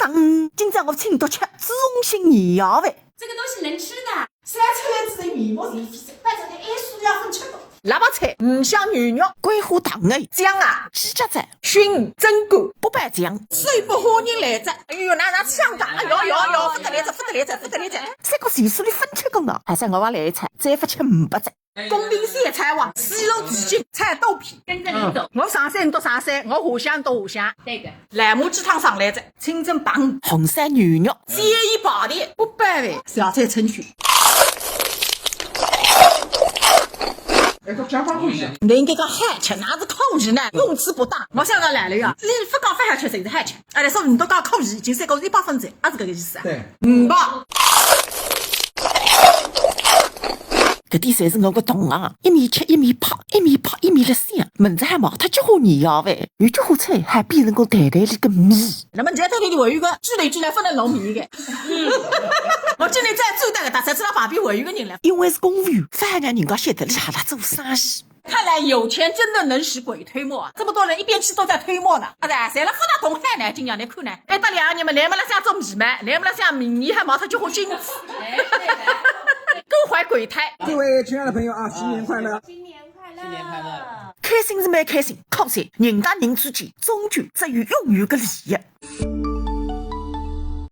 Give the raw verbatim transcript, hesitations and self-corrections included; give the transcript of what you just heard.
当，今朝我请侬吃朱红心年夜饭。这个东西能吃的？三菜一子的面包是一份，反正你爱吃的要分吃的。腊八菜，五香牛肉，桂花糖油，酱鸭，鸡脚爪，熏鱼，蒸鱼，八宝酱，水pot虾仁来着。哎哟，哪能香港？哎哟哟哟，勿得了哉，勿得了哉，勿得了哉。三个钱数里分吃个啊，还是我也来一菜，再勿吃五百只。 公平小菜哇，西湖地精，菜肚皮。跟着你走。我上山侬到上山，我下乡侬到下乡。对的。辣母鸡汤上来着，清蒸白鱼，红烧牛肉，建议八点，八宝饭，小菜成群。哎，搿讲法不一样。侬应该讲好吃，哪是可以呢？用词不当。我想到来了呀，侬勿讲勿好吃，侪是好吃。哎，来说侬都讲可以，已经三个一百分哉，也是搿个意思啊。对。嗯吧。 搿点侪是我个同行，一面吃一面拍，一面拍一面辣想，名字还冒脱叫花年夜饭，有句花菜还变成我袋袋里个米。那么你在这里我有一个聚了一聚来分了农民一个，我今天在最大的大赛车旁边我有一个人来，因为是公务员，勿好让人家晓得伊还辣做生意。看来有钱真的能使鬼推磨啊！这么多人一边吃都在推磨呢。啊，对，侪辣勿大懂海呢，今年来看呢。哎，搭两个人嘛，来么辣想做米嘛，来么辣想明年还冒脱叫花金子。哎，对的。各怀鬼胎。各位亲爱的朋友啊，新年快乐！新年快乐！新年快乐！开心是蛮开心，可惜人搭人之间终究只有永远个利益。